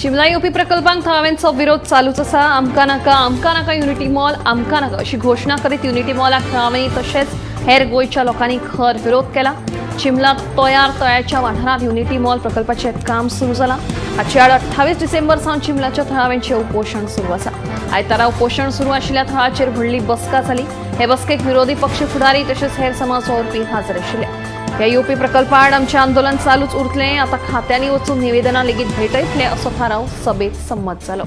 चिमला येवपी प्रकल्पांक थळाव्यांचो विरोध चालूच आसा. आमकां नाका, आमकां नाका युनिटी मॉल, आमकां नाका अशी घोशणा करीत युनिटी मॉलाक थळाव्यांनी तशेंच हेर गोंयच्या लोकांनी खर विरोध केला. चिमला तयार तळ्याच्या वाठारांत युनिटी मॉल प्रकल्पाचें काम सुरू जालां. हाचे आड 28 डिसेंबर सावन चिमलाच्या थळाव्यांचें उपोशण सुरू आसा. आयतारा उपोशण सुरू आशिल्ल्या थळाचेर व्हडली बसका जाली. हे बसकेक विरोधी पक्ष फुडारी तशेंच हेर समाज वावुरपी हाजीर आशिल्ले. ह्या येवपी प्रकल्पा आड आमचें आंदोलन चालूच उरतलें. आतां खात्यांनी वचून निवेदनां लेगीत भेटयतले असो थाराव सभेत संमत जालो.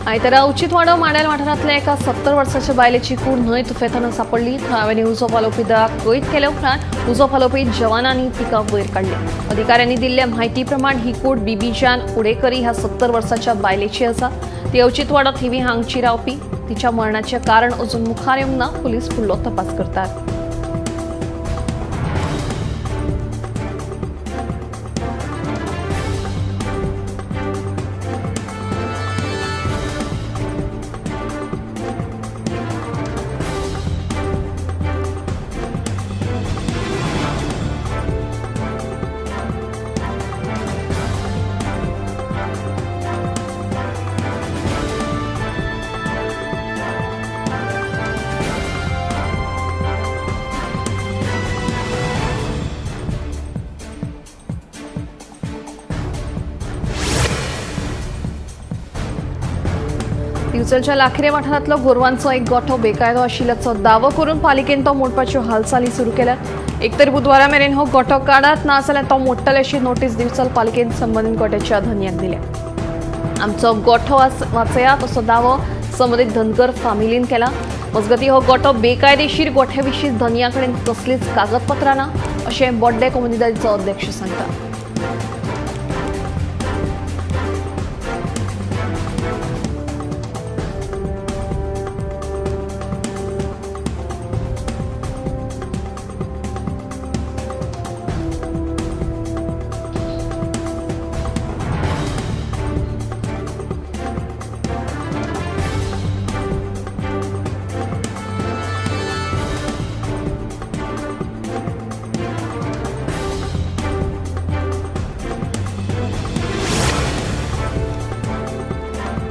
आयतारा औचितवाडो माडेल वाठारांतल्या एका 70 वर्साच्या बायलेची कूड न्हंयत उफेतना सापडली. थळाव्यांनी उजो पालोवपी दळाक कळीत केले उपरांत उजो पालोवपी जवानांनी तिका वयर काडली. अधिकाऱ्यांनी दिल्ले म्हायती प्रमाण ही कूड बीबीजान उडेकरी ह्या 70 वर्साच्या बायलेची आसा. ती औचितवाडो थिवी हांगची रावपी. तिच्या मरणाचें कारण अजून मुखार येवंक ना. पुलीस फुडलो तपास करतात. दिवचलच्या लाखरे वाठारांतलो गोरवांचो एक गोठो बेकायदो आशिल्ल्याचो दावो करून पालिकेन तो मोडपाच्यो हालचाली सुरू केल्यात. एक तर बुधवारा मेरेन हो गोठो काडात, ना जाल्यार तो मोडटले अशी नोटीस दिवचल पालिकेन संबंदीत गोठ्याच्या धनयाक दिल्या. आमचो गोठो वाचयात असो दावो संबंदीत धनगर फामिलीन केला. मजगती हो गोठो बेकायदेशीर गोठ्या विशीं धनया कडेन कसलीच कागदपत्रां ना अशें बोड्डे कोमुनिदादीचो अध्यक्ष सांगता.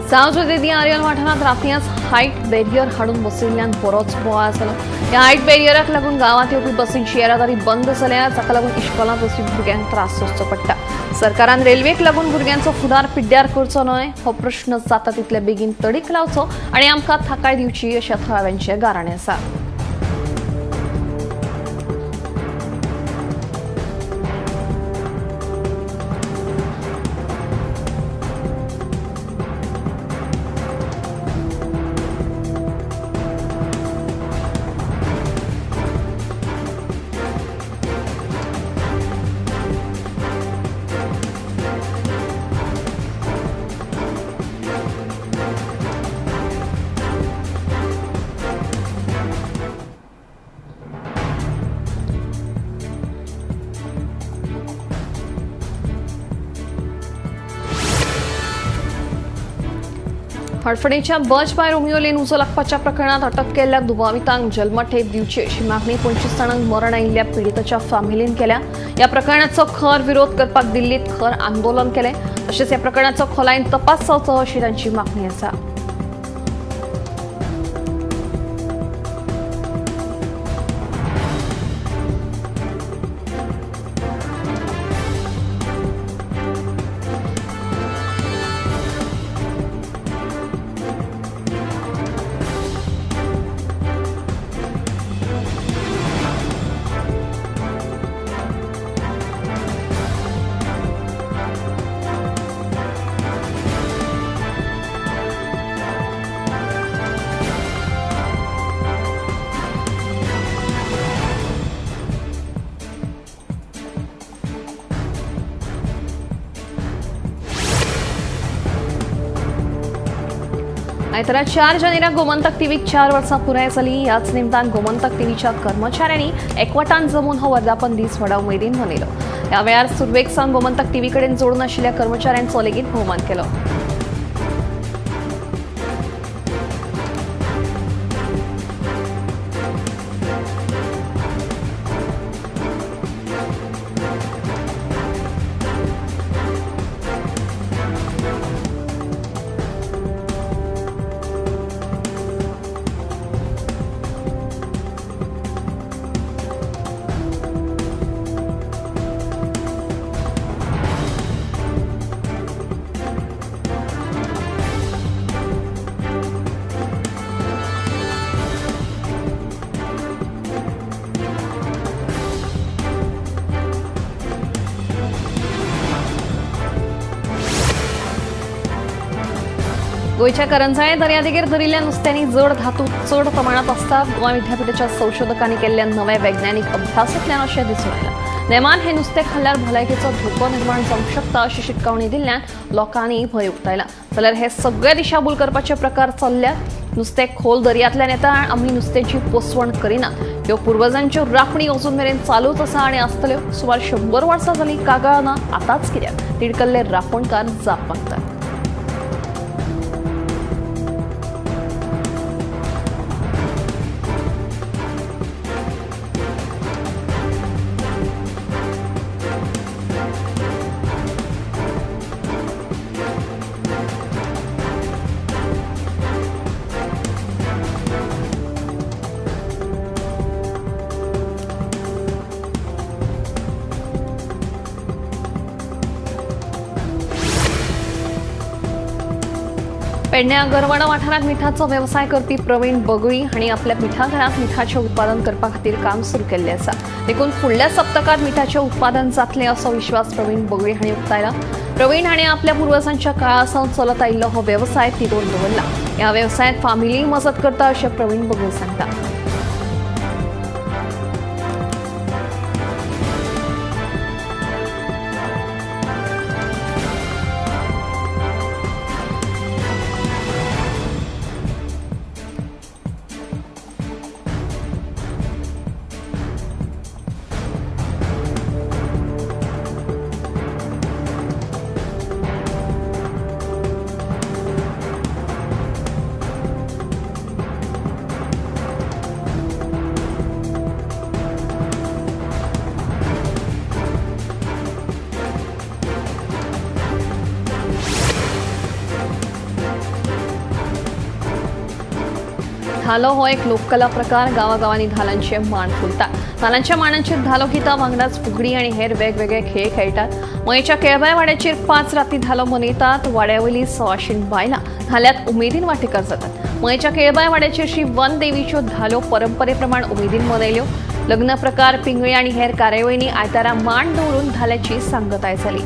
सांजवेदी आर्यल वाठारांत रातयांच हायट बॅरियर हाडून बसयिल्ल्यान बरोच बोवाळ जालो. ह्या हायट बॅरियराक लागून गांवांत येवपी बसींची येरादारी बंद जाल्या. ताका लागून इश्कोलांत वचपी भुरग्यांक त्रास सोंसचो पडटा. सरकारान रेल्वेक लागून भुरग्यांचो फुडार पिड्ड्यार करचो न्हय हो प्रश्न जाता तितले बेगीन तडीक लावचो आनी आमकां थाकाय दिवची अशें थळाव्यांचें गाराणें आसा. हडफडेच्या बज बाय रोमियो लेन उजो लागपाच्या प्रकरणात अटक केल्ल्या दुबावितांक जल्मठेप दिवची अशी मागणी 25 जाणांक मरण आयिल्ल्या पिडिताच्या फामिलीन केल्या. ह्या प्रकरणाचो खर विरोध करपाक दिल्लीत खर आंदोलन केलें. तशेंच ह्या प्रकरणाचो खोलायेन तपास जावचो अशी तांची मागणी आसा. आयतारा 4 जानेवारीक गोमंतक टीव्हीक 4 वर्सां पुराय जाली. ह्याच निमतान गोमंतक टीव्हीच्या कर्मचाऱ्यांनी एकवटान जमून हो वर्धापन दीस व्हडा उमेदीन मनयलो. ह्या वेळार सुरवेक सावन गोमंतक टीव्ही कडेन जोडून आशिल्ल्या कर्मचाऱ्यांचो लेगीत भोवमान केलो. गोंयच्या करंजाळे दर्यादेगेर धरिल्ल्या नुस्त्यांनी जड धातू चड प्रमाणांत आसतात. गोंय विद्यापीठाच्या संशोधकांनी केल्ल्या नव्या वैज्ञानिक अभ्यासांतल्यान अशें दिसून आयलां. नेमान हें नुस्तें खाल्ल्यार भलायकेचो धोको निर्माण जावंक शकता अशी शिटकावणी दिल्ल्यान लोकांनी भंय उक्तायला. जाल्यार हे सगळे दिशाभूल करपाचे प्रकार चल्ल्यात. नुस्तें खोल दर्यांतल्यान येता आनी आमी नुस्त्याची पोसवण करिनात. ह्यो पुर्वजांच्यो राखणी अजून मेरेन चालूच आसा आनी आसतल्यो. सुमार 100 वर्सां जालीं कागाळ ना, आतांच कित्याक? तिडकल्ले राखणकार जाप मागतात. पेडण्या गरवाडा वाठारांत मिठाचो वेवसाय करपी प्रवीण बगळी हांणी आपल्या मिठाघरांत मिठाचें उत्पादन करपा खातीर काम सुरू केल्लें आसा. देखून फुडल्या सप्तकांत मिठाचें उत्पादन जातलें असो विश्वास प्रवीण बगळी हांणी उक्तायला. प्रवीण हांणी आपल्या पुर्वजांच्या काळा सावन चलत आयिल्लो हो वेवसाय तिगोवन दवरला. ह्या वेवसायांत फामिली मजत करता अशें प्रवीण बगळी सांगता. धालो हो एक लोककला प्रकार. गावागावांनी धालांचे मांड फुलतात. धालांच्या मांडांचेर धालो गितां वांगडाच फुगडी आनी हेर वेगवेगळे खेळ खेळटात. मयेच्या केळबाय वाड्याचेर 5 राती धालो मनयतात. वाड्यावयली सवाशीण बायलां धाल्यांत उमेदीन वांटेकार जातात. मयेच्या केळबाय वाड्याचेर श्री वन देवीच्यो धालो परंपरे प्रमाण उमेदीन मनयल्यो. लग्न प्रकार, पिंगळी आनी हेर कार्यावळींनी आयतारा मांड दवरून धाल्याची सांगताय जाली.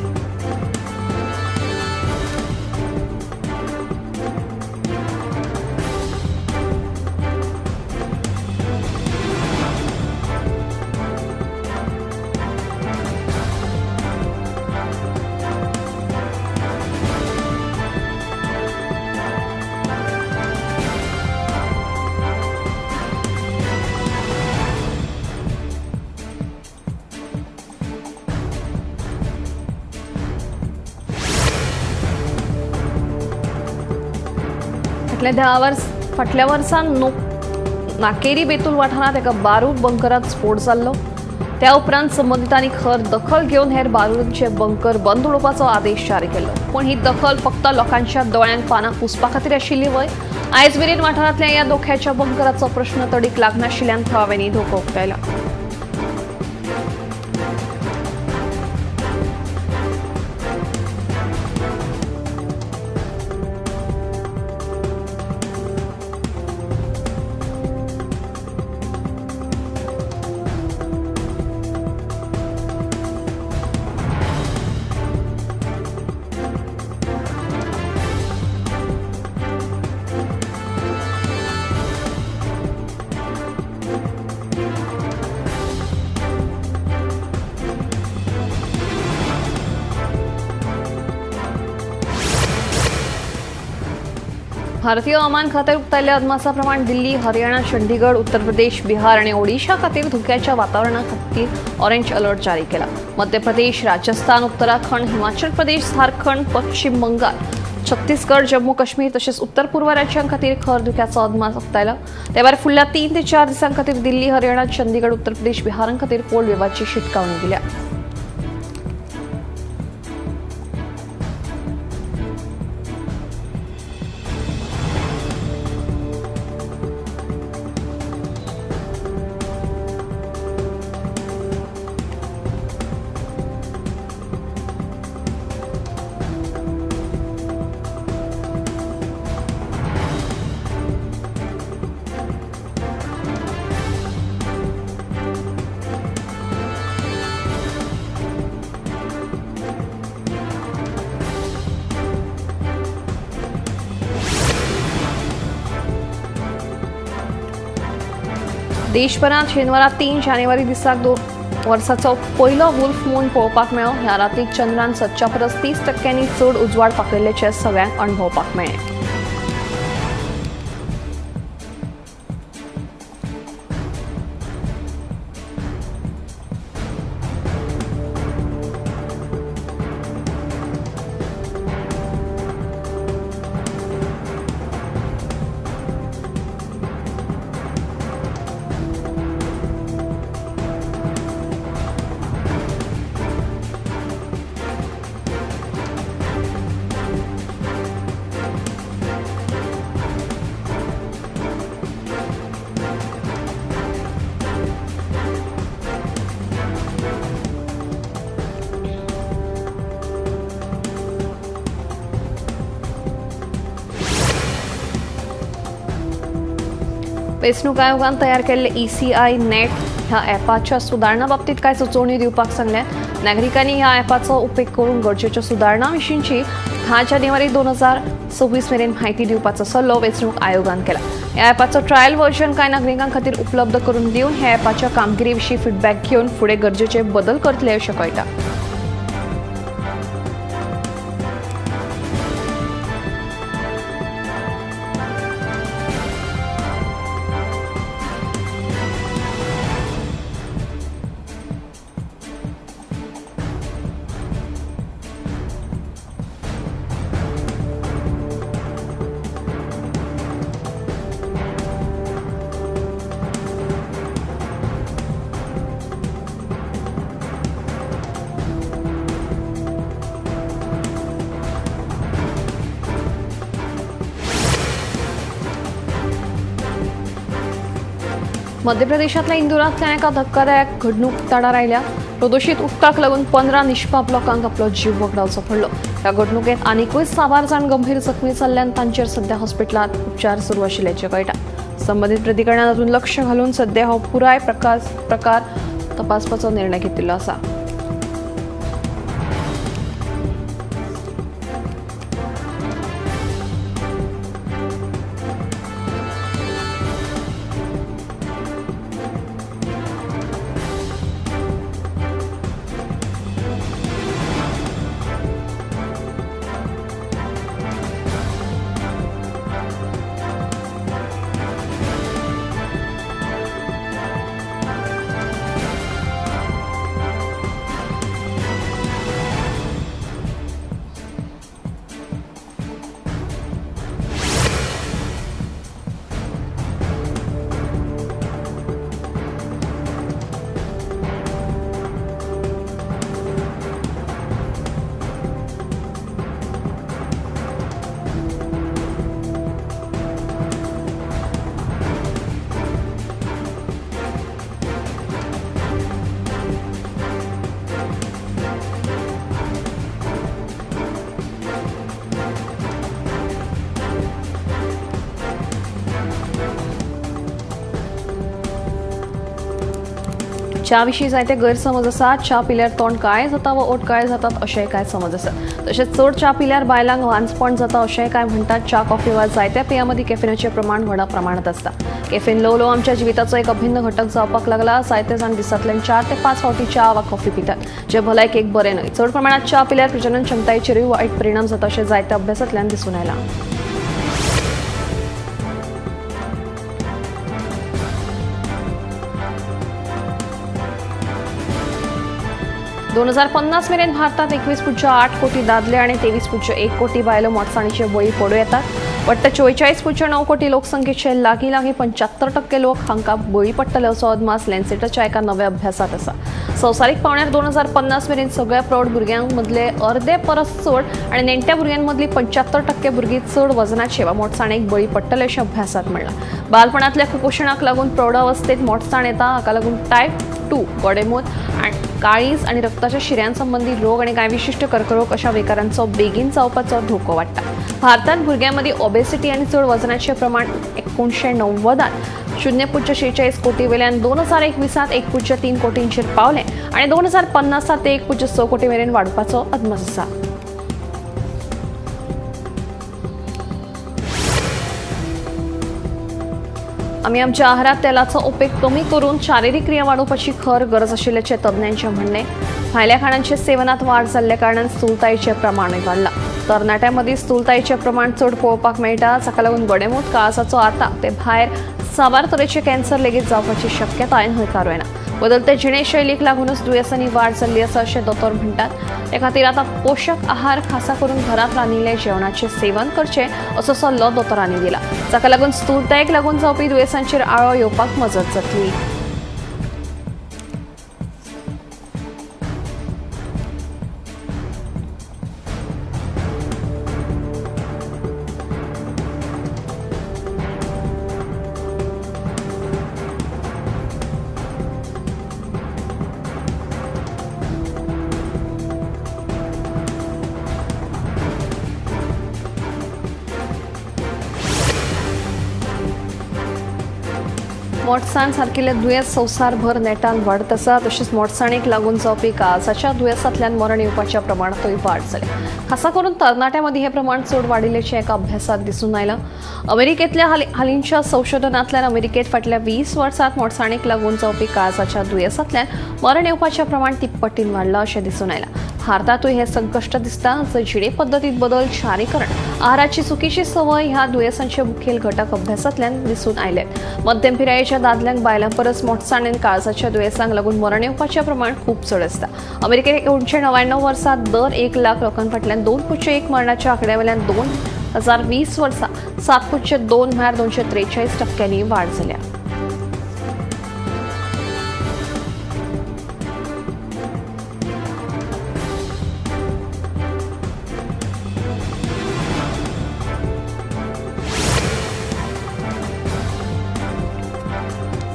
फाटल्या 10 वर्स फाटल्या वर्सा नाकेरी बेतूल वाठारांत एका बारूद बंकरात स्फोट जाल्लो. त्या उपरांत संबंदितांनी खर दखल घेवन हेर बारुदांचे बंकर बंद उडोवपाचो आदेश जारी केल्लो. पूण ही दखल फक्त लोकांच्या दोळ्यांक पानां पुसपा खातीर आशिल्ली व्हय? आयज मेरेन वाठारांतल्या ह्या धोक्याच्या बंकराचो प्रश्न तडीक लागनाशिल्ल्यान थळाव्यांनी धोको उक्तायला. भारतीय हवामान खात्यान उक्तायल्ल्या अदमासा प्रमाण दिल्ली, हरियाणा, चंडीगड, उत्तर प्रदेश, बिहार आणि ओडिशा खातीर धुक्याच्या वातावरणा खातीर ऑरेंज अलर्ट जारी केला. मध्य प्रदेश, राजस्थान, उत्तराखंड, हिमाचल प्रदेश, झारखंड, पश्चिम बंगाल, छत्तीसगड, जम्मू काश्मीर तसेच उत्तर पूर्व राज्यां खातीर खर धुक्याचो अदमास उक्तायला. ते भायर फुडल्या 3 ते 4 दिसां खातीर दिल्ली, हरियाणा, चंदीगड, उत्तर प्रदेश, बिहारां खातीर कोल्ड वेवाची शिटकावणी दिल्या. देशभरात शेनवारा 3 जानेवारी दिसाक 2 वर्साचो पयलो वुल्फ मून पळोवपाक मेळ्ळो. ह्या रातीक चंद्रान सदच्या परस 30% चड उजवाड पातळिल्ल्याचें सगळ्यांक अणभवपाक मेळ्ळें. वेंचणूक आयोगान तयार केल्ले ECI net ह्या ॲपाच्या सुदारणा बाबतीत काय सुचोवणी दिवपाक सांगल्या. नागरिकांनी ह्या ॲपाचो उपेग करून गरजेच्या सुदारणा विशींची 10 जानेवारी 2026 मेरेन माहिती दिवपाचो सल्लो वेंचणूक आयोगान केला. ह्या ॲपाचो ट्रायल व्हर्जन कांय नागरिकां खातीर उपलब्ध करून दिवन ह्या ॲपाच्या कामगिरी विशीं फिडबॅक घेवन फुडें गरजेचे बदल करतले अशें कळटा. मध्य प्रदेशातल्या इंदुरांतल्या एका धक्कादायक घडणूक उक्ताडार आयल्या. प्रदूषित उदकाक लागून 15 निष्पाप लोकांक आपलो जीव वगडावचो पडलो. ह्या घडणुकेंत आनिकूय 7 जाण गंभीर जखमी जाल्ल्यान तांचेर सध्या हॉस्पिटलांत उपचार सुरू आशिल्ल्याचें कळटा. संबंदीत प्राधिकरणान अजून लक्ष घालून सध्या हो पुराय प्रकार तपासपाचो निर्णय घेतिल्लो आसा. च्या विशीं जायते गैरसमज आसा. च्या पिल्यार तोंड काळें जाता वा ओठ काळे जातात अशेंय कांय समज आसा. तशेंच चड च्या पिल्यार बायलांक वांझपण जाता अशेंय कांय म्हणटात. च्या, कॉफी वा जायत्या पेयां मदीं कॅफेनाचें प्रमाण व्हडा प्रमाणांत आसता. कॅफेन ल्हव ल्हव आमच्या जिविताचो एक अभिन्न घटक जावपाक लागला. जायते जाण दिसांतल्यान 4 ते 5 फावटी च्या वा कॉफी पितात, जे भलायकेक बरें न्हय. चड प्रमाणांत च्या पिल्यार प्रजनन क्षमतायेचेरूय वायट परिणाम जाता अशें जायत्या अभ्यासांतल्यान दिसून आयलां. 2050 मेरेन भारतात 21.8 कोटी दादले आनी 23.1 कोटी बायलो मोटसाणीचे बळी पडूं येतात. वट्ट 44.9 कोटी लोकसंख्येचे लागीं लागीं 75% लोक हांकां बळी पडटले असो अदमास लॅन्सेटाच्या एका नव्या अभ्यासात आसा. संवसारीक पावंड्यार 2050 मेरेन सगळ्या प्रौढ भुरग्यां मदले अर्दे परस चड आनी नेण्ट्या भुरग्यांमदली 75% भुरगीं चड वजनाचे वा मोटसाणेक बळी पडटले अशें अभ्यासात म्हणलां. बालपणांतल्या कुपोशणाक लागून प्रौढावस्थेत मोटसाण येता. हाका लागून टायप 2 गोडेंमूत आनी काळीज आनी रक्ताच्या शिऱ्यांसंबंदी रोग आनी कांय विशिश्ट कर्करोग अशा विकारांचो बेगीन जावपाचो धोको वाडटा. भारतांत भुरग्यांमदीं ओबेसिटी आनी चड वजनाचें प्रमाण 1990 0.46 कोटी वेल्यान 2021 1.3 कोटींचेर पावलें आनी 2050 ते 1.6 कोटी मेरेन वाडपाचो अदमास आसा. आमी आमच्या आहारात तेलाचो उपेग कमी करून शारिरीक क्रिया वाडोवपाची खर गरज आशिल्ल्याचें तज्ञांचें म्हणणें. भायल्या खाणांच्या सेवनात वाड जाल्ल्या कारणान स्थूलतायेचें प्रमाणूय वाडलां. तरणाट्यांमदीं स्थूलतायेचें प्रमाण चड पळोवपाक मेळटा. जाका लागून गोडेंमूत, काळजाचो आताक ते भायर साबार तरेचे कॅन्सर लेगीत जावपाची शक्यताय न्हयकारूं येना. बदलते जिणेशैलीक लागूनच दुयेंसांनी वाड जाल्ली आसा अशें दोतोर म्हणटात. ते खातीर आतां पोशक आहार खासा करून घरांत रांदिल्ल्या जेवणाचें सेवन करचें असो सल्लो दोतोरांनी दिला. जाका लागून स्थूलतायेक लागून जावपी दुयेंसांचेर आळो येवपाक मजत जातली. मोटसाण सारकिल्ले दुयेंस संवसारभर नेटान वाडत आसा. तशेंच मोटसाणेक लागून जावपी काळजाच्या दुयेंसांतल्यान मरण येवपाच्या प्रमाणांतूय वाड जाल्या. खासा करून तरणाट्यां मदीं हें प्रमाण चड वाडिल्ल्याचें एका अभ्यासात दिसून आयलां. अमेरिकेंतल्या हालींच्या संशोधनांतल्यान अमेरिकेंत फाटल्या 20 वर्सांत मोटसाणेक लागून जावपी काळजाच्या दुयेंसांतल्यान मरण येवपाचें प्रमाण तिप्पटीन वाडलां अशें दिसून आयलां. भारतांतूय हें संकश्ट दिसता. जंय जिणे पद्दतींत बदल, शारीकरण, आहाराची चुकीची संवय ह्या दुयेंसांचे मुखेल घटक अभ्यासांतल्यान दिसून आयले. मध्यम पिरायेच्या दादल्यांक बायलां परस मोटसाणेन काळजाच्या दुयेंसांक लागून मरण येवपाचें प्रमाण खूब चड आसता. अमेरिकेत 1999 वर्सा दर 1 लाख लोकां फाटल्यान 2.1 मरणाच्या आंकड्या वयल्यान 2020 वर्सा 7.2 म्हळ्यार 243% वाड जाल्या.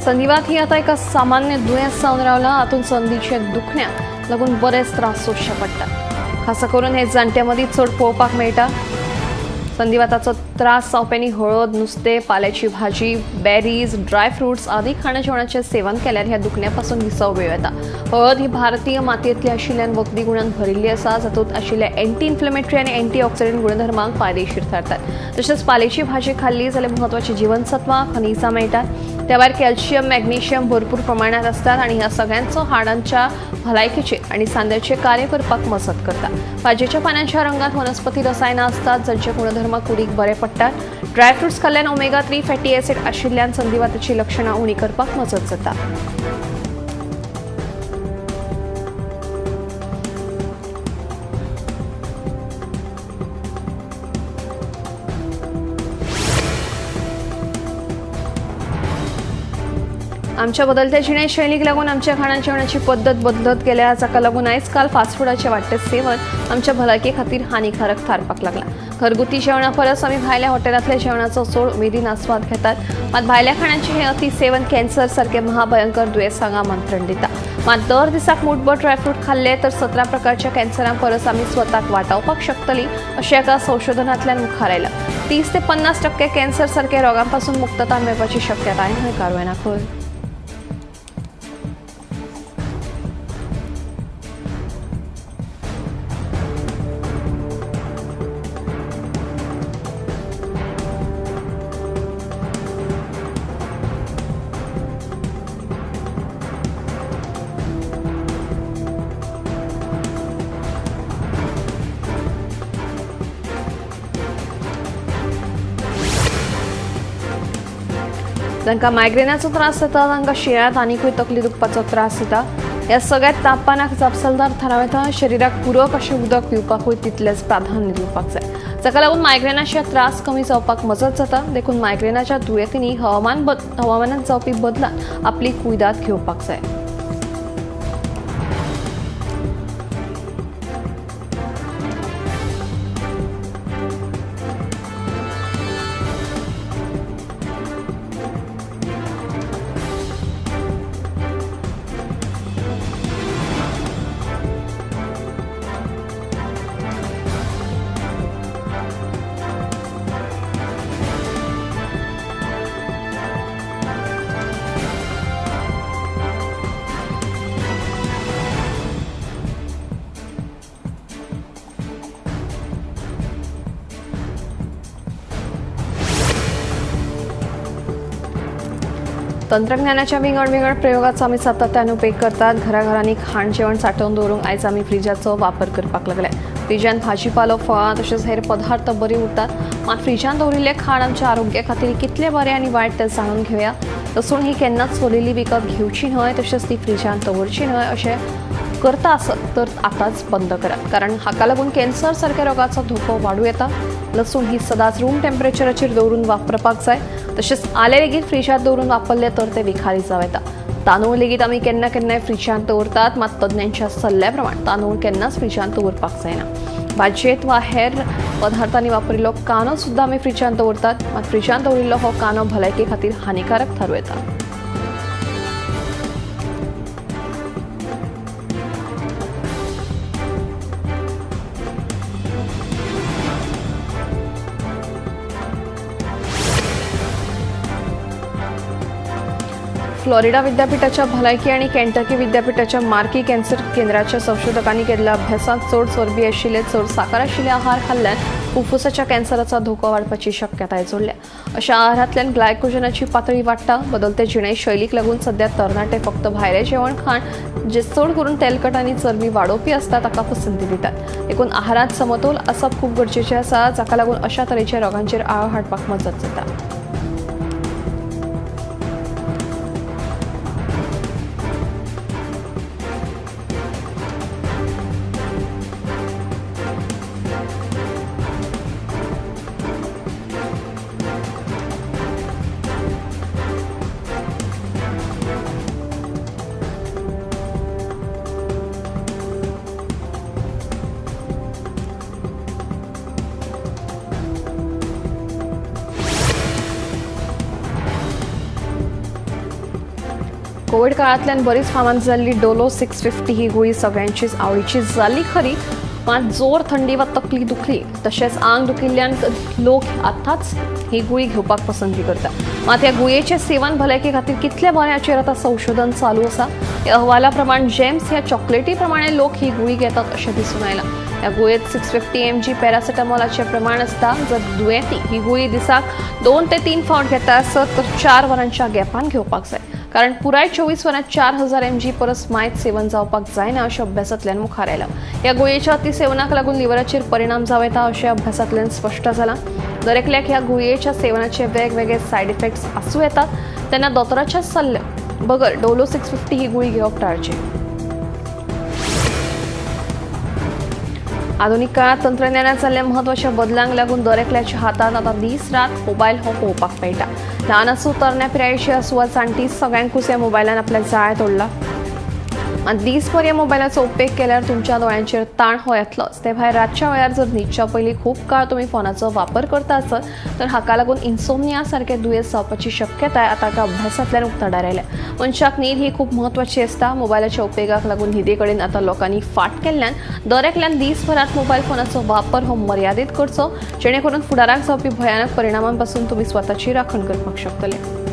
संधिवात ही आता एका सामान्य दुयेंस जावन रावला. हातूंत संदीचे दुखण्याक लागून बरेच त्रास सोंसचे पडटात. खासा करून हे जाणट्यां मदीं चड पळोवपाक मेळटा. संधिवाताचो त्रास जावप्यांनी हळद, नुस्तें, पाल्याची भाजी, बेरीज, ड्राय फ्रुट्स आदी खाणा जेवणाचें सेवन केल्यार ह्या दुखण्या पासून विसव मेळूं येता. हळद ही भारतीय मातयेंतली आशिल्ल्यान वखदी गुणान भरिल्ली आसा, जातूंत आशिल्ल्या एंटी इन्फ्लेमेटरी आनी एंटी ऑक्सिडंट गुणधर्मांक फायदेशीर थारतात. तशेंच पाल्याची भाजी खाल्ली जाल्यार म्हत्वाची जिवनसत्वां, खनिजां मेळटात. त्या भायर कॅल्शियम, मॅग्नेशियम भरपूर प्रमाणात असतात आणि ह्या सगळ्यांचो हाडांच्या भलायकेचेर आणि सांद्याचे कार्य करपाक मजत करता. भाजयेच्या पानांच्या रंगात वनस्पती रसायनां असतात जांचे गुणधर्म कुडीक बरे पडटात. ड्रायफ्रुट्स खाल्ल्यान ओमेगा 3 फॅटी ॲसिड आशिल्ल्यान संधिवाताची लक्षणां उणी करपाक मजत जाता. आमच्या बदलत्या जिणेशैलीक लागून आमच्या खाणा जेवणाची पद्दत बदलत गेल्या, जाका लागून आयज काल फास्ट फुडाचें वाडटें सेवन आमच्या भलायके खातीर हानिकारक थारपाक लागलां. घरगुती जेवणा परस आमी भायल्या हॉटेलांतल्या जेवणाचो चड उमेदीन आस्वाद घेतात. मात भायल्या खाणांचें हें अति सेवन कॅन्सर सारके महाभयंकर दुयेंसांक आमंत्रण दिता. मात दर दिसाक मुठभर ड्रायफ्रूट खाल्ले तर 17 प्रकारच्या कॅन्सरां परस आमी स्वताक वाटावपाक शकतली अशें एका संशोधनांतल्यान मुखार आयलां. 30 ते 50% कॅन्सर सारक्या रोगांपासून मुक्तता मेळपाची शक्यताय न्हयकारूं येना खंय. जांकां मायग्रेनाचो त्रास जाता तांकां शिंयाळ्यांत आनीकूय तकली दुखपाचो त्रास जाता. ह्या सगळ्या तापमानाक जापसालदार थारावं येता. शरिराक पुरक अशें उदक पिवपाकूय तितलेंच प्राधान्य दिवपाक जाय, जाका लागून मायग्रेनाचे त्रास कमी जावपाक मजत जाता. देखून मायग्रेनाच्या दुयेंतींनी हवामानात जावपी बदलान आपली कुयदाद घेवपाक जाय. तंत्रज्ञानाच्या विंगड विंगड प्रयोगाचो आमी सातत्यान उपेग करतात. घराघरांनी खाण जेवण सांठोवन दवरूंक आयज आमी फ्रिजाचो वापर करपाक लागले. फ्रिजान भाजीपालो, फळां तशेंच हेर पदार्थ बरी उरतात. मात फ्रिजान दवरिल्लें खाण आमच्या आरोग्या खातीर कितलें बरें आनी वायट तें जाणून घेवया. लसूण ही केन्नाच सोलिल्ली विकत घेवची न्हय, तशेंच ती फ्रिजान दवरची न्हय. अशें करता आसत तर आतांच बंद करात, कारण हाका लागून कॅन्सर सारक्या रोगाचो धोको वाडूं येता. लसूण ही सदांच रूम टेम्परेचराचेर दवरून वापरपाक जाय. तशेंच आलें लेगीत फ्रिजांत दवरून वापरलें तर तें विखारी जावं येता. तांदूळ लेगीत आमी केन्ना केन्नाय फ्रिजांत दवरतात, मात तज्ञांच्या सल्ल्या प्रमाण तांदूळ केन्नाच फ्रिजांत दवरपाक जायना. भाजयेंत वा हेर पदार्थांनी वापरिल्लो कांदो सुद्दां आमी फ्रिजांत दवरतात, मात फ्रिजांत दवरिल्लो हो कांदो भलायके खातीर हानिकारक थारूं येता. फ्लॉरिडा विद्यापीठाच्या भलायकी आनी केंटकी विद्यापीठाच्या मार्की कॅन्सर केंद्राच्या संशोधकांनी केल्ल्या अभ्यासांत चड चरबी आशिल्ले, चड साकर आशिल्ले आहार खाल्ल्यान फुफ्फुसाच्या कॅन्सराचो धोको वाडपाची शक्यताय जोडल्या. अशा आहारांतल्यान ग्लायकोजनाची पातळी वाडटा. बदलते जिणेशैलीक लागून सध्या तरणाटे फक्त भायलें जेवण खाण जे चड करून तेलकट आनी चरबी वाडोवपी आसता ताका पसंती दितात. देखून आहारांत समतोल आसप खूब गरजेचें आसा, जाका लागून अशा तरेच्या रोगांचेर आळो हाडपाक मजत जाता. कोविड काळांतल्यान बरीच फामाद जाल्ली डोलो 650 ही गुळी सगळ्यांचीच आवडीची जाल्ली खरी, मात जोर, थंडी वा तकली दुखली तशेंच आंग दुखिल्ल्यान लोक आतांच ही गुळी घेवपाक पसंती करता. मात ह्या गुळयेचें सेवन भलायके खातीर कितलें बरें हाचेर आतां संशोधन चालू आसा. ह्या अहवाला प्रमाण जेम्स ह्या चॉकलेटी प्रमाणे लोक ही गुळी घेतात अशें दिसून आयलां. ह्या गुळयेंत 650 mg पॅरासिटामॉलाचें प्रमाण आसता. जर दुयेंती ही गुळी दिसाक 2 ते 3 फावट घेता आसत तर 4 वरांच्या गॅपान घेवपाक जाय, कारण पुराय 24 वरांत 4000 mg परस मायत सेवन जावपाक जायना अशें अभ्यासांतल्यान मुखार आयलां. ह्या गुळयेच्या अतिसेवनाक लागून लिव्हराचेर परिणाम जावं येता अशें अभ्यासांतल्यान स्पश्ट जालां. दरेकल्याक ह्या गुळयेच्या सेवनाचे वेगवेगळे सायड इफेक्ट्स आसूं येतात, तेन्ना दोतोराच्या सल्ल्या बगर डोलो 650 ही गुळी घेवप टाळची. आधुनिक काळात तंत्रज्ञानात जाल्ल्या म्हत्वाच्या बदलांक लागून दरेकल्याच्या हातांत आतां दीस रात मोबायल हो पळोवपाक मेळटा. ल्हान आसूं, तरण्या पिरायेची आसूं वा जाणटी, सगळ्यांकूच ह्या मोबायलान आपल्या जाळ तोडला. आनी दीसभर ह्या मोबायलाचो उपेग केल्यार तुमच्या दोळ्यांचेर ताण हो येतलोच. ते भायर रातच्या वेळार जर न्हिदच्या पयलीं खूब काळ तुमी फोनाचो वापर करता आसत तर हाका लागून इन्सोमनिया सारकें दुयेंस जावपाची शक्यताय आतां एका अभ्यासांतल्यान उक्ताडार आयल्या. मनशाक न्हीद ही खूब म्हत्वाची आसता. मोबायलाच्या उपेगाक लागून न्हिदे कडेन आतां लोकांनी फाट केल्ल्यान दर एकल्यान दीसभरांत मोबायल फोनाचो वापर हो मर्यादीत करचो, जेणे करून फुडाराक जावपी भयानक परिणामांपासून तुमी स्वताची राखण करपाक शकतले.